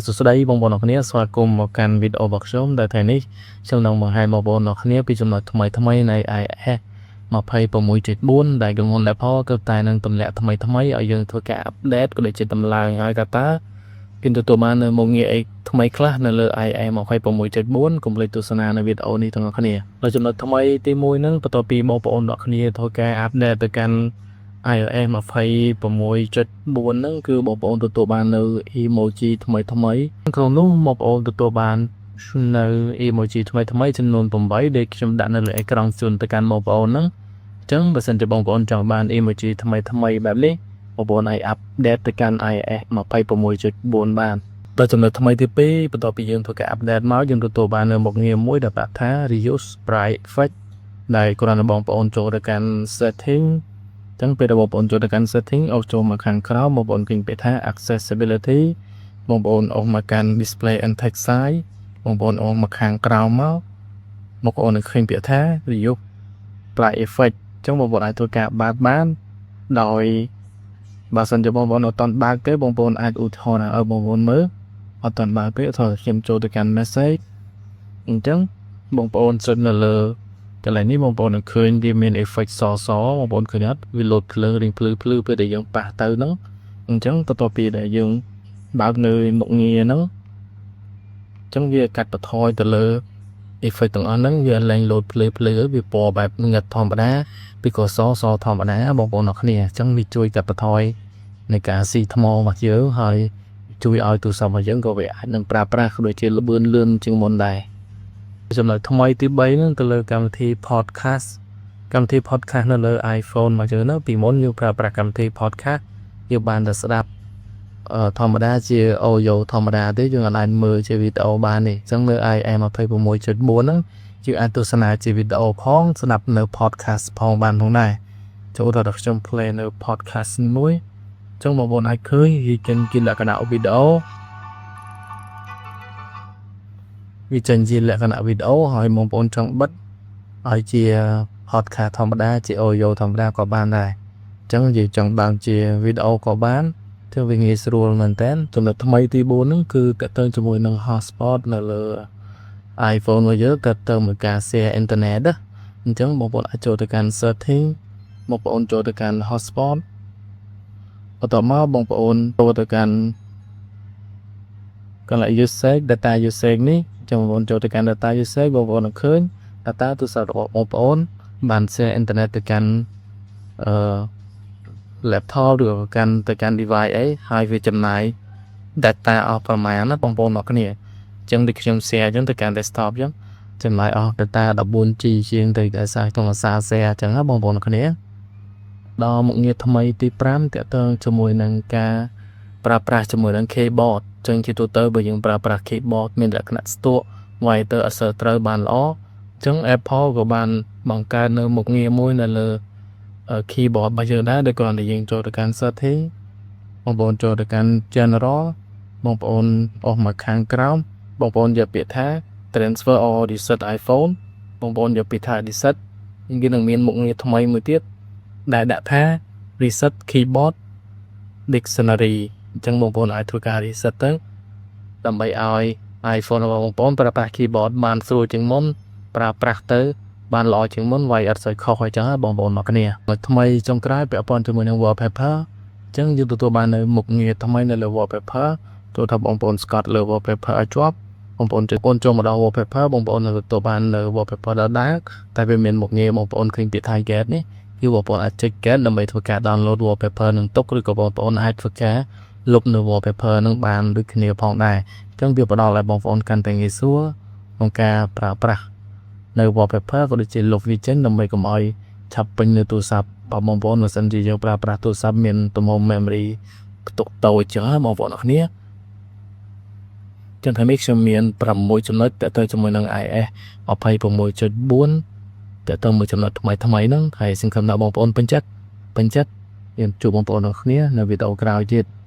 សួស្តីបងប្អូនអរគ្នាស្វាគមន៍មកកាន់វីដេអូរបស់ខ្ញុំដែលថ្ងៃនេះខ្ញុំនឹងបង្ហាញបងប្អូនអរគ្នាពីចំណុចថ្មីថ្មីនៃ iOS 26.4ដែលក្រុមហ៊ុន Apple គឺតែនឹងទម្លាក់ថ្មីថ្មីឲ្យយើងធ្វើការ update ក៏ដូចជាតម្លើងហើយថាតើគេទទួលបាននៅមុខងារអីថ្មីខ្លះនៅលើ iOS 26.4កុំភ្លេចទស្សនានៅវីដេអូនេះទាំងអស់គ្នាដល់ចំណុចថ្មីទី1ហ្នឹងបន្ទាប់ពីបងប្អូនអរគ្នាធ្វើការ update ទៅកាន់ iOS 26.4ហ្នឹងគឺបងប្អូនទទួលបាននៅ emoji ថ្មីថ្មីក្នុងនោះបងប្អូនទទួលបាននៅ emoji ថ្មីថ្មីចំនួន8ដែលខ្ញុំដាក់នៅលើអេក្រង់ជូនទៅកាន់បងប្អូនហ្នឹងអញ្ចឹងបើសិនជាបងប្អូនចង់បាន emoji ថ្មីថ្មីបែបនេះបងប្អូនអាច update ទៅកាន់ iOS 26.4បានដល់ចំណុចថ្មីទី2បន្ទាប់ពីយើងធ្វើការ update មកយើងទទួលបាននៅមុខងារមួយដែលប្រាប់ថា reduce bright effect ដែលគ្រាន់តែបងប្អូនចូលទៅកាន់ setting ចឹងពេលដែលបងប្អូនចូលទៅកាន់ setting អូសចូលមកខាងក្រោមបងប្អូនឃើញពាក្យថា accessibility បងប្អូនអូសមកកាន់ display and text size បងប្អូនអូសមកខាងក្រោមមកបងប្អូននឹងឃើញពាក្យថា reduce bright effect ចឹងបងប្អូនអាចធ្វើការបើកបានដោយបើសិនជាបងប្អូនអត់ទាន់បើកទេបងប្អូនអាចឧទាហរណ៍ឲ្យបងប្អូនមើលអត់ទាន់បើកទេឧទាហរណ៍ខ្ញុំចូលទៅកាន់ message អញ្ចឹងបងប្អូនចុចនៅលើកន្លែងនេះបងប្អូននឹងឃើញវាមាន effect សសបងប្អូនឃើញអត់វាលោតភ្លើងរៀងភ្លឺភ្លឺពេលដែលយើងប៉ះទៅហ្នឹងអញ្ចឹងបន្ទាប់ពីដែលយើងបើកនៅមុខងារហ្នឹងអញ្ចឹងវាកាត់បន្ថយទៅលើ effect ទាំងអស់ហ្នឹងវាលែងលោតភ្លឺភ្លឺវាពណ៌បែបងឹតធម្មតាពីក៏សសធម្មតាបងប្អូនអរគ្នាអញ្ចឹងវាជួយកាត់បន្ថយនៃការស៊ីថ្មរបស់យើងហើយជួយឲ្យទូរស័ព្ទរបស់យើងក៏វាអាចនឹងប្រើប្រាស់ក៏ដូចជាល្បឿនលឿនជាងមុនដែរចំណុចថ្មីទី3ហ្នឹងទៅលើកម្មវិធី podcast កម្មវិធី podcast នៅលើ iPhone មកយើងណាពីមុនយើងប្រើប្រាស់កម្មវិធី podcast យើងបានតែស្ដាប់ អឺធម្មតាជា audio ធម្មតាទេយើងអាចមើលជាវីដេអូបានទេអញ្ចឹងលើ iOS 26.4ហ្នឹងយើងអាចទស្សនាជាវីដេអូផងស្ដាប់នៅ podcast ផងបានផងដែរចូលដល់ខ្ញុំ play នៅ podcast មួយអញ្ចឹងបងប្អូនអាចឃើញវាចេញជាលក្ខណៈវីដេអូវាចេញជាលក្ខណៈវីដេអូហើយបងប្អូនចង់បិទឲ្យជា podcast ធម្មតាជា audio ធម្មតាក៏បានដែរអញ្ចឹងយើងចង់បើកជាវីដេអូក៏បានធ្វើវាងាយស្រួលមែនតើចំណុចថ្មីទី4ហ្នឹងគឺតកតើជាមួយនឹង hotspot នៅលើ iPhone របស់យើងតើទៅមួយការ share internet ណាអញ្ចឹងបងប្អូនអាចចូលទៅកាន់ setting បងប្អូនចូលទៅកាន់ hotspot បន្ទាប់មកបងប្អូនចូលទៅកាន់កន្លែង usage data usage នេះចឹងបងប្អូនចូលទៅកាន់ data usage បងប្អូននឹងឃើញ data ទូរស័ព្ទរបស់បងប្អូនបាន share internet ទៅកាន់អឺ laptop ឬក៏កាន់ទៅកាន់ device អីហើយវាចំណាយ data អស់ប្រមាណណាបងប្អូនអរគ្នាអញ្ចឹងដូចខ្ញុំ share អញ្ចឹងទៅកាន់ desktop អញ្ចឹងចំណាយអស់ data 14 G ជាងទៅដោយសារក្នុងអាសា share អញ្ចឹងណាបងប្អូនអរគ្នាដល់មុខងារថ្មីទី5តកតងជាមួយនឹងការប្រើប្រាស់ជាមួយនឹង keyboard អញ្ចឹងជាទូទៅបើយើងប្រើប្រាស់ keyboard មានលក្ខណៈស្ទក់វាយទៅអត់សូវត្រូវបានល្អអញ្ចឹង Apple ក៏បានបង្កើតនៅមុខងារមួយនៅលើ keyboard របស់យើងដែរដោយគ្រាន់តែយើងចូលទៅកាន់ setting បងប្អូនចូលទៅកាន់ general បងប្អូនអូសមកខាងក្រោមបងប្អូនយកពាក្យថា transfer or reset iPhone បងប្អូនយកពាក្យថា reset គេនឹងមានមុខងារថ្មីមួយទៀតដែលដាក់ថា reset keyboard dictionary អញ្ចឹងបងប្អូនអាចធ្វើការ reset ទៅដើម្បីឲ្យ iPhone របស់បងប្អូនប្រើប្រាស់ keyboard បានស្រួលជាងមុនប្រើប្រាស់ទៅបានល្អជាងមុនវាយអត់សូវខុសអីចឹងបងប្អូនមកគ្នាថ្មីចុងក្រោយពាក់ព័ន្ធជាមួយនឹង wallpaper អញ្ចឹងយើងទទួលបាននៅមុខងារថ្មីនៅលើ wallpaper ចូលថាបងប្អូនស្កត់លើ wallpaper ឲ្យជាប់បងប្អូនចុចបងចូលមកដល់ wallpaper បងប្អូននឹងទទួលបាននៅ wallpaper ដដែលតែវាមានមុខងារបងប្អូនឃើញពាក្យថា get នេះគឺបងប្អូនអាចចុច get ដើម្បីធ្វើការ download wallpaper នឹងទុកឬក៏បងប្អូនអាចធ្វើការលុបនៅ wallpaper នឹងបានដូចគ្នាផងដែរអញ្ចឹងវាផ្ដល់ឲ្យបងប្អូនកាន់តែងាយស្រួលក្នុងការប្រើប្រាស់នៅ wallpaper ក៏ដូចជាលុបវាចេញដើម្បីកុំឲ្យឆាប់ពេញនៅទូរស័ព្ទបងប្អូនបើសិនជាយើងប្រើប្រាស់ទូរស័ព្ទមានទំហំ memory ផ្ទុកតូចចឹងបងប្អូនអរគ្នាចឹងថ្ងៃនេះខ្ញុំមាន6ចំណុចតទៅជាមួយនឹង iOS 26.4តទៅមួយចំណុចថ្មីថ្មីហ្នឹងហើយសង្ឃឹមថាបងប្អូនពេញចិត្តពេញចិត្តយើងជួបបងប្អូនអរគ្នានៅវីដេអូក្រោយទៀត។